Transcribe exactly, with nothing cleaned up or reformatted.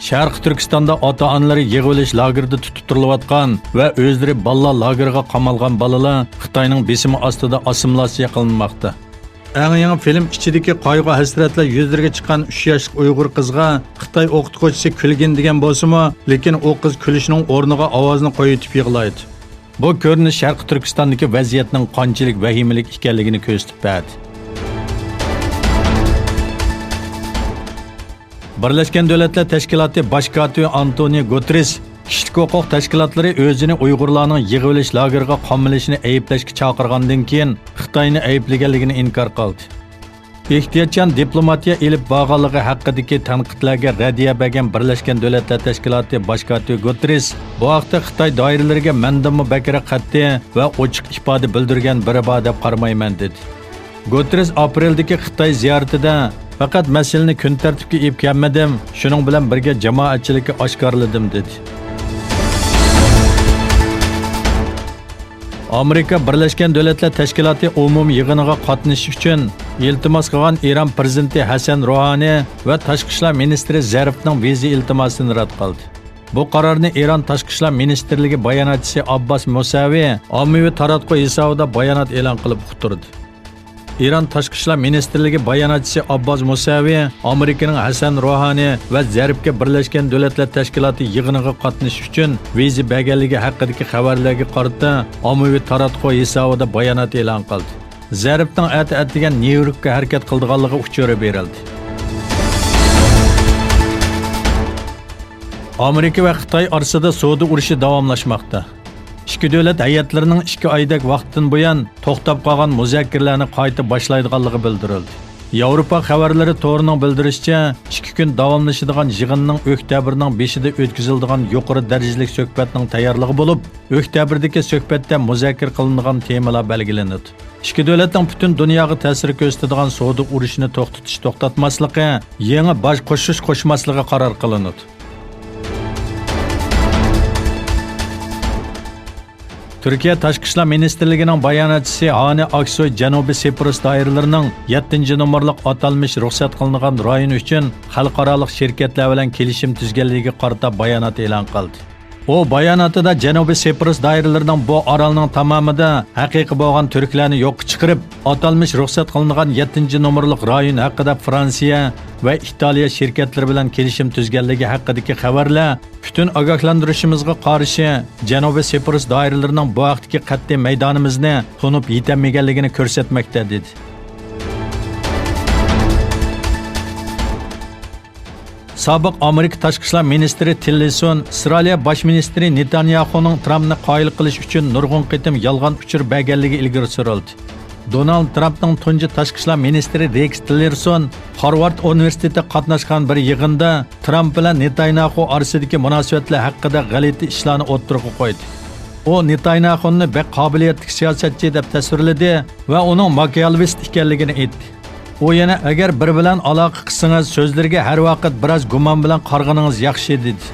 شەرقىي تۈركىستاندا ئاتا-ئانىلىرى يىغىۋېلىش لاگېرىدا تۇتۇپ تۇرۇلۇۋاتقان ۋە ئۆزلىرى بالىلار لاگېرىغا قامالغان بالىلار خىتاينىڭ بېسىمى ئاستىدا ئاسسىمىلياتسىيە قىلىنماقتا. ئەڭ يېڭى فىلىم ئىچىدىكى قايغۇ-ھەسرەتلەر يۈزلىرىگە چىققان ئۈچ ياشلىق ئۇيغۇر قىزغا خىتاي ئوقۇتقۇچىسى كۈلگىن دېگەن بولسىمۇ، لېكىن ئۇ قىز كۈلۈشنىڭ ئورنىغا ئاۋازىنى قويۇۋېتىپ يىغلايدۇ. بۇ كۆرۈنۈش شەرقىي تۈركىستاندىكى ۋەزىيەتنىڭ قانچىلىك ۋەھىمىلىك ئىكەنلىكىنى كۆرسىتىپ بەردى. بىرلەشكەن دۆلەتلەر تەشكىلاتى باش كاتىپى ئانتونىيو گۇتېررېس كىشىلىك ھوقۇق تەشكىلاتلىرى ئۆزىنى ئۇيغۇرلارنىڭ يىغىۋېلىش لاگېرىغا قامىلىشىنى ئەيىبلەشكە چاقىرغاندىن كېيىن، خىتاينى ئەيىبلىگەنلىكىنى ئىنكار قىلدى. ئېھتىياتچان دىپلوماتىيە ئېلىپ بارغانلىقى ھەققىدىكى تەنقىدلەرگە رەددىيە بەرگەن بىرلەشكەن دۆلەتلەر تەشكىلاتى باش كاتىپى گۇتېررېس بۇ ھەقتە خىتاي دائىرىلىرىگە مەندىنمۇ بەكرەك قەتئىي ۋە ئوچۇق ئىپادە بىلدۈرگەن بىرى بار دەپ قارىمايمەن، دېدى. گۇتېررېس ئاپرېلدىكى خىتاي زىيارىتىدە، پەقەت مەسىلىنى كۈن تەرتىپكە ئېلىپ كەلمىدىم، شۇنىڭ بىلەن بىرگە جامائەتچىلىككە ئاشكارىلىدىم، دېدى. ئامېرىكا بىرلەشكەن دۆلەتلەر تەشكىلاتى ئومۇمىي يىغىنىغا قاتنىشىش ئۈچۈن ئىلتىماس قىلغان ئىران پىرېزىدېنتى ھەسەن روھانى ۋە تاشقى ئىشلار مىنىستىرى زەرىپنىڭ ۋىزا ئىلتىماسىنى رەت قىلدى. بۇ قارارنى ئىران تاشقى ئىشلار مىنىستىرلىكى باياناتچىسى ئابباس مۇسەۋى ئاممىۋى تاراتقۇ ھېسابىدا بايانات ئېلان قىلىپ ئۇقتۇردى. ئىران تاشقى ئىشلار مىنىستىرلىكى باياناتچىسى ئابباس مۇسەۋى ئامېرىكىنىڭ ھەسەن روھانى ۋە زەرىپكە بىرلەشكەن دۆلەتلەر تەشكىلاتى يىغىنىغا قاتنىشىش ئۈچۈن ۋىزا بەرگەنلىكى ھەققىدىكى خەۋەرلەرگە قارىتا ئاممىۋى تاراتقۇ ھېسابىدا بايانات ئېلان قىلدى. زەرىپنىڭ ئەتە ئەتىگەن نيۇ يوركقا ھەرىكەت قىلىدىغانلىقى ئۇچۇرى بېرىلدى. ئامېرىكا ۋە خىتاي ئارىسىدا سودا ئۇرۇشى داۋاملاشماقتا. ئىككى دۆلەت ھەيئەتلىرىنىڭ ئىككى ئايدەك ۋاقىتتىن بۇيان توختاپ قالغان مۇزاكىرىلەرنى قايتا باشلايدىغانلىقى بىلدۈرۈلدى. ياۋروپا خەۋەرلىرى تورىنىڭ بىلدۈرۈشىچە، ئىككى كۈن داۋاملىشىدىغان يىغىننىڭ ئۆكتەبىرنىڭ بېشىدا ئۆتكۈزۈلىدىغان يۇقىرى دەرىجىلىك سۆھبەتنىڭ تەييارلىقى بولۇپ، ئۆكتەبىردىكى سۆھبەتتە مۇزاكىرە قىلىنىدىغان تېمىلار بەلگىلىنىدۇ. ئىككى دۆلەتنىڭ پۈتۈن دۇنياغا تەسىر كۆرسىتىدىغان سودا ئۇرۇشىنى توختىتىش توختاتماسلىقى، يېڭى باج قوشۇش قوشماسلىقى قارار قىلىنىدۇ. تۈركىيە تاشقى ئىشلار مىنىستىرلىكىنىڭ باياناتچىسى ھانى ئاكسوي جەنۇبىي سىپرۇس دائىرىلىرىنىڭ يەتتىنچى نومۇرلۇق ئاتالمىش رۇخسەت قىلىنغان رايون ئۈچۈن خەلقئارالىق شىركەتلەر بىلەن كېلىشىم تۈزگەنلىكىگە قارىتا بايانات ئېلان قىلدى. ئۇ باياناتىدا جەنۇبىي سىپرۇس دائىرىلىرىنىڭ بۇ ئارالنىڭ تامامىدا ھەقىقىي بولغان تۈركلەرنى يوققا چىقىرىپ، ئاتالمىش رۇخسەت قىلىنغان يەتتىنچى نومۇرلۇق رايون ھەققىدە فرانسىيە ۋە ئىتالىيە شىركەتلىرى بىلەن كېلىشىم تۈزگەنلىكى ھەققىدىكى خەۋەرلەر پۈتۈن ئاگاھلاندۇرۇشىمىزغا قارشى، جەنۇبىي سىپرۇس دائىرىلىرىنىڭ بۇ ھەقتىكى قەتئىي مەيدانىمىزنى تونۇپ يېتەلمىگەنلىكىنى كۆرسەتمەكتە، دېدى. سابىق ئامېرىكا تاشقى ئىشلار مىنىستىرى تىللېرسون ئىسرائىلىيە باش مىنىستىرى نېتانياھۇنىڭ ترامپنى قايىل قىلىش ئۈچۈن نۇرغۇن قېتىم يالغان ئۇچۇر بەرگەنلىكى ئىلگىرى سۈرۈلدى. دونالد ترامپنىڭ تۇنجى تاشقى ئىشلار مىنىستىرى رېكس تىللېرسون خارۋارد ئۇنىۋېرسىتېتىدا قاتناشقان بىر يىغىندا ترامپ بىلەن نېتانياھۇ ئارىسىدىكى مۇناسىۋەتلەر ھەققىدە غەلىتە ئىشلارنى ئوتتۇرىغا قويدى. ئۇ نېتانياھۇنى بەك قابىلىيەتلىك سىياسەتچى دەپ تەسۋىرلىدى ۋە ئۇنىڭ ماكىياۋلىست ئىكەنلىكىنى ئېيتتى. ئۇ يەنە، ئەگەر بىرى بىلەن ئالاقە قىلسىڭىز، سۆزلىرىگە ھەر ۋاقىت بىراز گۇمان بىلەن قارىغىنىڭىز ياخشى، دېدى.